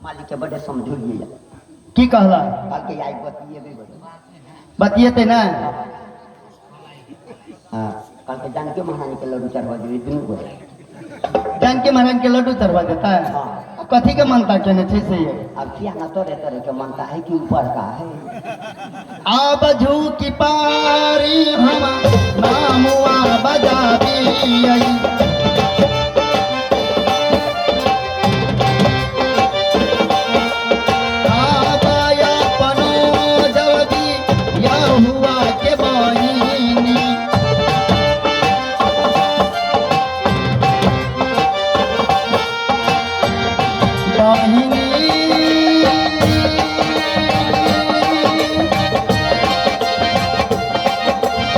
मालिक के बड़े समझोलिए। की कहला? कहलकै आइ बतियेबे बड़े। बतियेतै ना? हाँ, कहलकै जानकी महारानी के लड्डू चढ़वा देबै दुनू गोरे। जानकी महाराज के लड्डू चढ़वा देता है? हाँ। कथी के मानता केने छै से ये? अब किया ना तरह तरह के मानता है कि ऊपर का है। आब झुकी पारी हम नामुआ बजाबियै। आब अपनो जबी यहुआ के बहिनी। बहिनी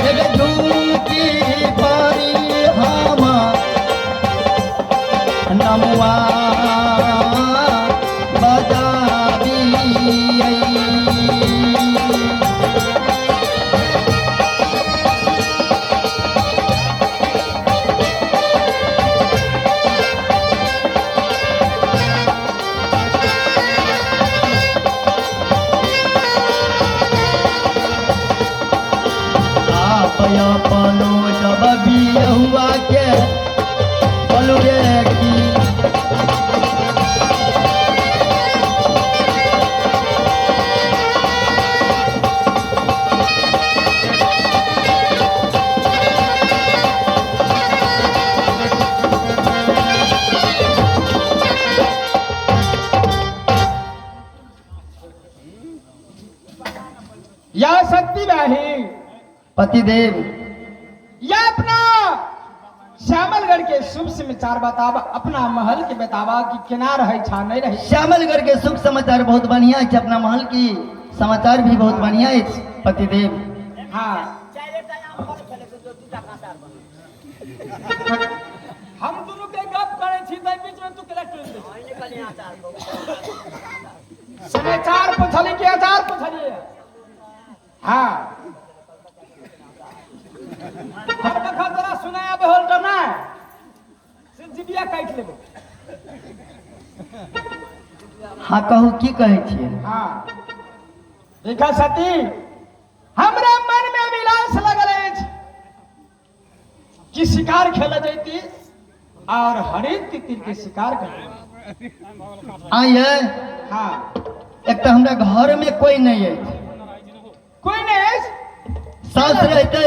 एक झुकी पारी हम नमुआ बजाबियै। आप अपनो जब बियहुआ के बोलू रे की या शक्ति बाही। पतिदेव। या अपना श्यामलगढ़ के शुभ समाचार बतावा, अपना महल के बतावा कि केना रहे छा नहीं रहे। श्यामलगढ़ के सुख समाचार बहुत बढ़िया है, अपना महल की समाचार भी बहुत बढ़िया है पतिदेव। हाँ, हम दुनू के गप करे छी तै बीच में तू केला टोक दे। समाचार पूछली कि अचार पूछली? हाँ, हर बखत तोरा सुनाया बहल तो ना से जिबिया काटि लेबो। हाँ कहू, की कहै छियै? हाँ देखा सती, हमरा मन में अभिलाष लगल अछि कि शिकार खेल जैती और हरिण तितिर के शिकार कर। आइए। हाँ। एक तऽ हमरा घर में कोई नहीं अछि। कोई नहीं अछि? सास रहते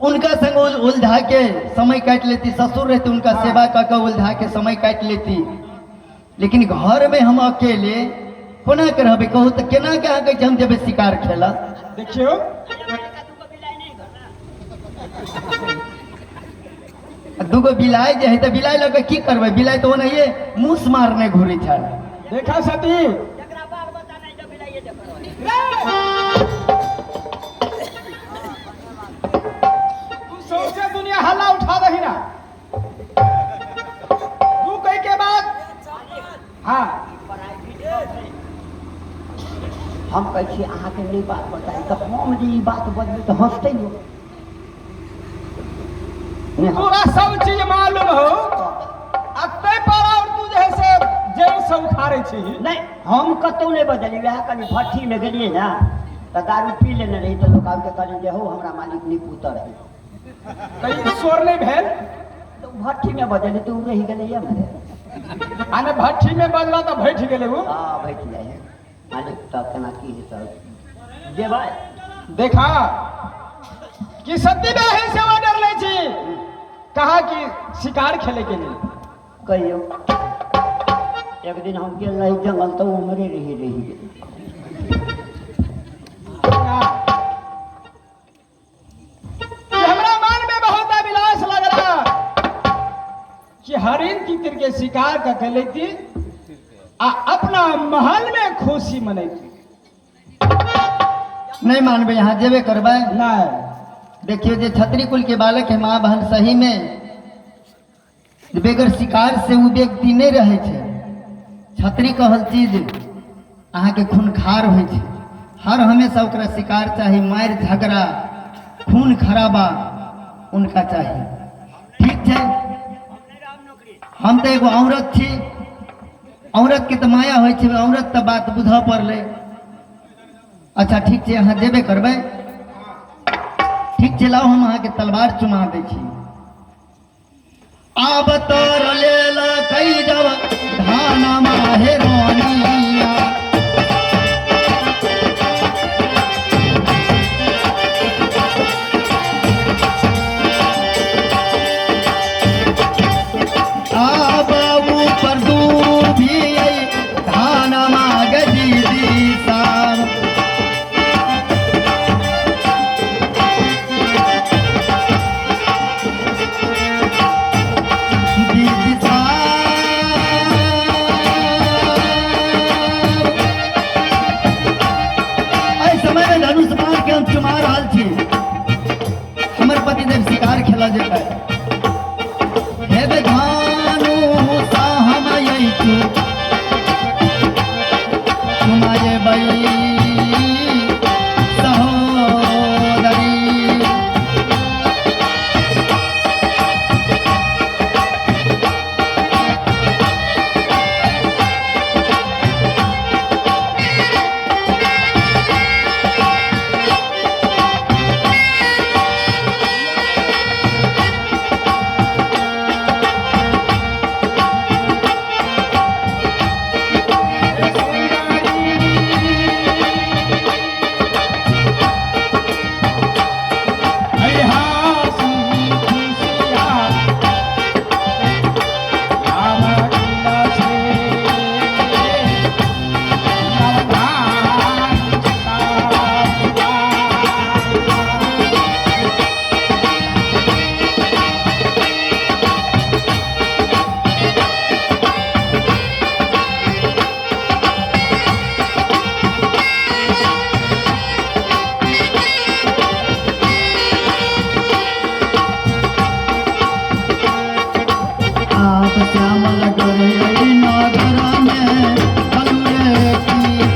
उनका संग उलझा के समय काटि लेती, ससुर रहते उनका सेवा कऽ के उलझा के समय काटि लेती, लेकिन घर में हम अकेले कोना के रहबै? कहू तऽ केना के अहाँ कहै छी हम जेबै शिकार खेलऽ? देखियौ, दूगो बिलाइ जे है तऽ बिलाइ लऽ कऽ की करबै? बिलाइ तऽ ओनाहिये मूस मारने घुरै छै। देखा सती, तू सौंसे दुनिया हल्ला उठा दही ना तू कही के बाद। हाँ। हम कहै छी अहाँके नहि बात बताई तऽ हम जे ई बात बजबै तऽ हँसतै लोक नहि? तोरा सब चीज मालूम हो आ तै पर और तू जे है से जड़ से उखाड़े छी। नहि, हम कतहु नहि बजलियै। वएह कनि भट्ठीमे गेलियै ने तऽ दारू पी लेने रही, तऽ लोक आबिके कहलियै जे हौ हमरा मालिक नहि पुतर है। तऽ ई शोर नहि भेल? तऽ ओ भट्ठीमे बजलियै तऽ ओ रहि गेलै एम्हरे। आ ने भट्ठी में बजला तऽ भटि गेलै ओ। हँ, भटि जाइ है मालिक, तऽ केना की हेतै जेबै? देखा कि सत्य में से ऑर्डर लै छी कहा कि शिकार खेले के लिए। कहियौ, एक दिन हम गेल रही जंगल तऽ उम्हरे रही रही गेल। कि हमरा मन में बहुत अभिलाष लग रहा कि हरिण तितिर के शिकार कर लेती आ अपना महल में खुशी मनैती। नहीं मानबै, यहाँ जेबे करबै? नहीं। देखियो, जे छत्री कुल के बालक है माँ बहन, सही में बगैर शिकार से ओ व्यक्ति नहीं रहे छै। छत्री कहल चीज अहाँके खूनखार होइ छै, हर हमेशा ओकरा शिकार चाही, मारि झगड़ा खून खराबा उनका चाही। ठीक छै, हम तऽ एगो औरत छी, औरत के तऽ माया होइ छै, औरत तऽ बात बुझऽ पड़लै। अच्छा ठीक छै, अहाँ जेबे करबै, ठीक छै, लाउ हम अहाँके तलवार चुमा दै छी। आब तोर लेल कई जब धान माहे रोनिया, आब ऊपर दूभी धान माग दीदी साब। दीदी साब, एहि समय में धनुष बाण के हम चुमा रहल छी, हमर पतिदेव शिकार खेला जेतै। हेबे धानु हम अइचु चुमाएबै सहोदरी। आप श्यामल करे नगर में कलुए की।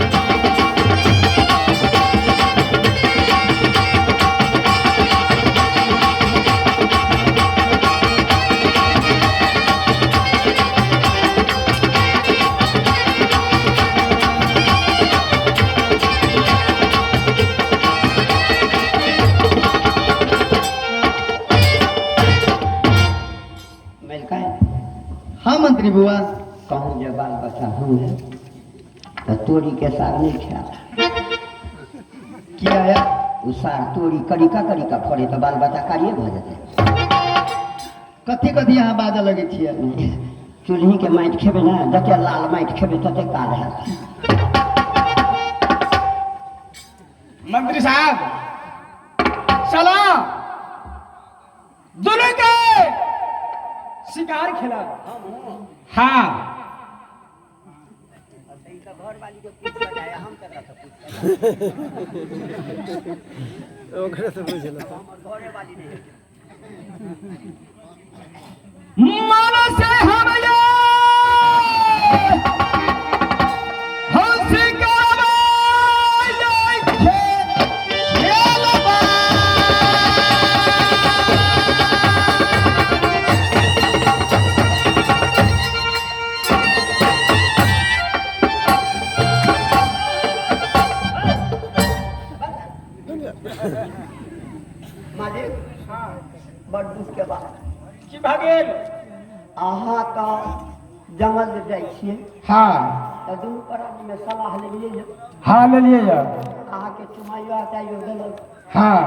मिलका। हाँ मंत्री बुआ। कहूँ जे बाल बच्चा हुए तऽ तोरी के साग नहीं खायब। की आया? ओ साग तोरी करिका करिका फड़े तऽ बाल बच्चा कारिये भऽ जेतै। कथी कथी अहाँ बाजऽ लगै छियै? चूल्ही के माटि खेबै ने, जते लाल माटि खेबै तते काल हैत। मंत्री साहब, चलो दोनों के शिकार खेला। हाँ, मन से हम ये हम शिकारवा ये खेलबा। मालिक, बड़ दुख के बात। की भऽ गेल? अहाँ तऽ जंगल जे जाइ छियै, हाँ, तऽ दुनू प्राणीमे सलाह लेलियै जे हाँ, लेलियै यऽ। अहाँके चुमाइयो अचाइयो देलक। हाँ।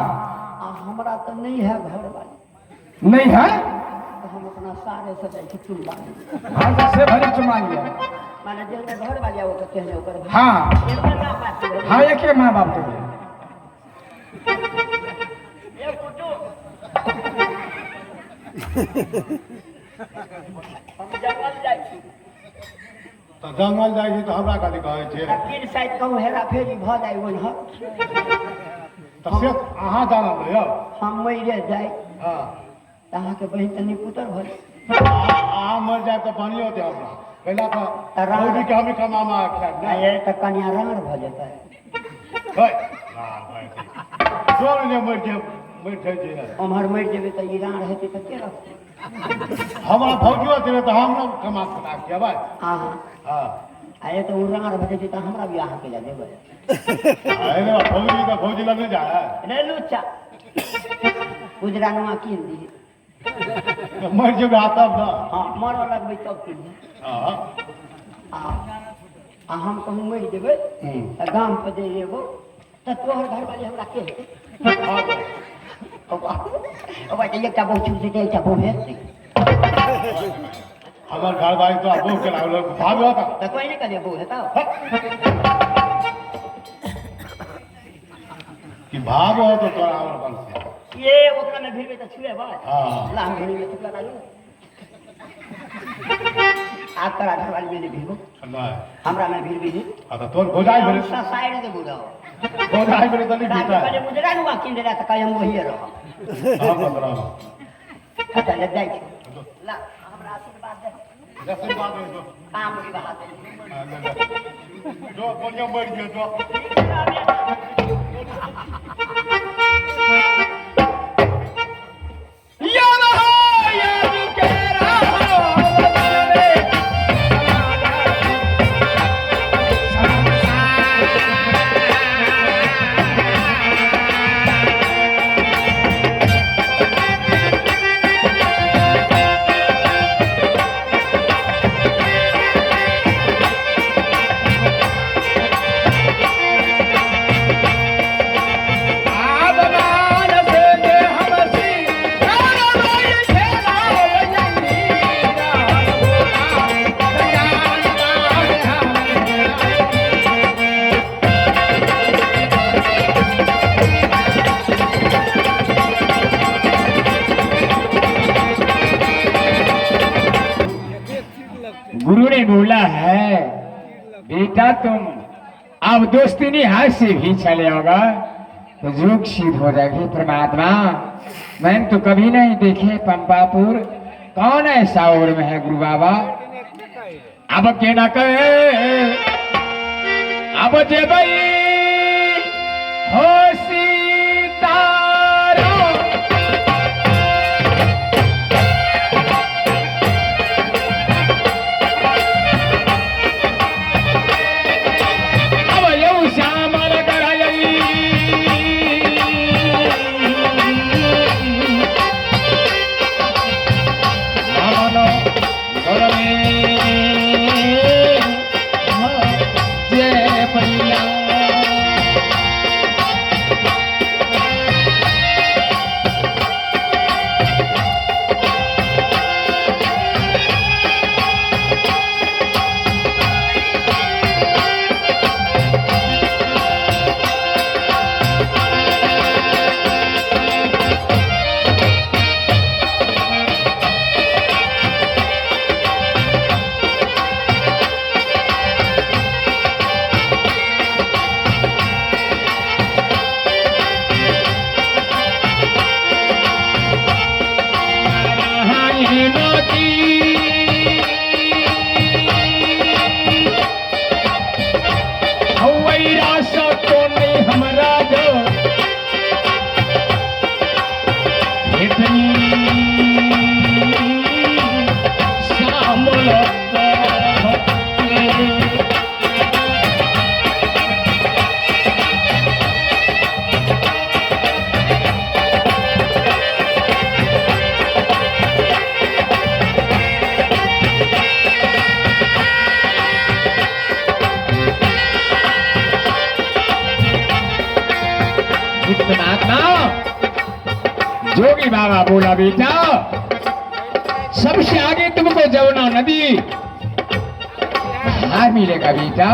आ हमरा तऽ नहि है घरवाली। नहीं है? तऽ हम अपना सारे से जाइ छी चुनबा। हाँ, तऽ से भरी चुमा लिअ। माने जेहने घरवाली आ ओकर तेहने ओकर भाय। हाँ। एके माँ बाप के भेलै। हाँ, एके माँ बाप के भेलै। हम जंगल जाइ छी। तऽ जंगल जाइ छी तऽ हमरा कथी कहै छियै? आ तीन साइड कहूँ हेरा फेरी भऽ जाइ ओन्हर। तऽ से अहाँ जानब यौ। हम मरिए जाइ, हँ, तऽ अहाँके बहिन तऽ निपुतर भऽ जाय। अहाँ मरि जायब तऽ बनियो दे हमरा पहिला तऽ तऽ रौदी के हम कमामा खायब ने। आ तऽ कनिया राँड़ भऽ जेतै। है, राड़ भऽ जेतै। जोर जे मरि जायब, मरि जाइ छै। ओम्हर मरि जेबै तऽ ई राँड़ हेतै तऽ के रखतै? हमरा भौजियो देबै तऽ हम ने कमा खटा के खियेबै। हाँ। हाँ। अरे तऽ ओ राँड़ भऽ जेतै तऽ हमरा बियाह के देबै। अरे भौजी तऽ भौजी लग नहि जाइ है। रे लुच्चा, उजरा नुआ कीन दिहे। तऽ मरि जेबै आ तब ने। हाँ, मरऽ लगबै तब कीन दिहे। हाँ। आ हम कहूँ मरि जेबै तऽ गाम पर जे एगो तऽ तोहर घरवाली हमरा के हेतै? एकटा बहु छूट जेतै, एकटा बहु हेतै। हमर घरवाली तो बहु के लागल भाग होता। तऽ कोइ नहि कहलियै बहु हेतौ कि भाग हो तो तोरा हमर बंश से। ये ओकरा में भिड़बै तऽ छुएबै। हाँ। ला हम भिड़बै तऽ लगा लू। आब तोरा घरवाली में नहि भिड़बो। नहीं। हमरा में भिड़बी। हाँ तऽ तोर भौजाइ भेलै। ससारि देबू रहो। भौजाइ भेलै तऽ नहि भिड़तै। कहलियै उजरा नुआ कीन देला तऽ कहै हम वही रहब। हम बंद रहब। अच्छा ले जाइ छी। ला हमरा आशीर्वाद दे। आशीर्वाद दे जो। काम विवाह दे। जो बढ़िया मरि गेल जो। गुरु ने बोला है बेटा तुम अब दोस्ती हाथ से भी चले होगा तो जुग सिद्ध हो जाएगी। परमात्मा मैंने तो कभी नहीं देखे पंपापुर, कौन ऐसा और में है गुरु बाबा? अब के ना कहे अब जेबई हो सीतारा। अब यौ श्यामल करई नमन गरमे जय भैया। जोगी बाबा बोला बेटा सबसे आगे तुमको जमुना नदी हार मिलेगा बेटा,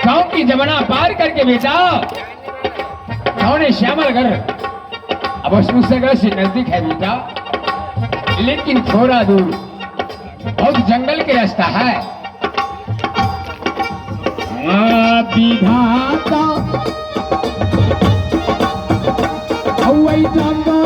क्योंकि जमुना पार करके बेटा कौन है श्यामलगढ़, अब उससे से नजदीक है बेटा, लेकिन थोड़ा दूर बहुत जंगल के रास्ता है। विधाता जंगल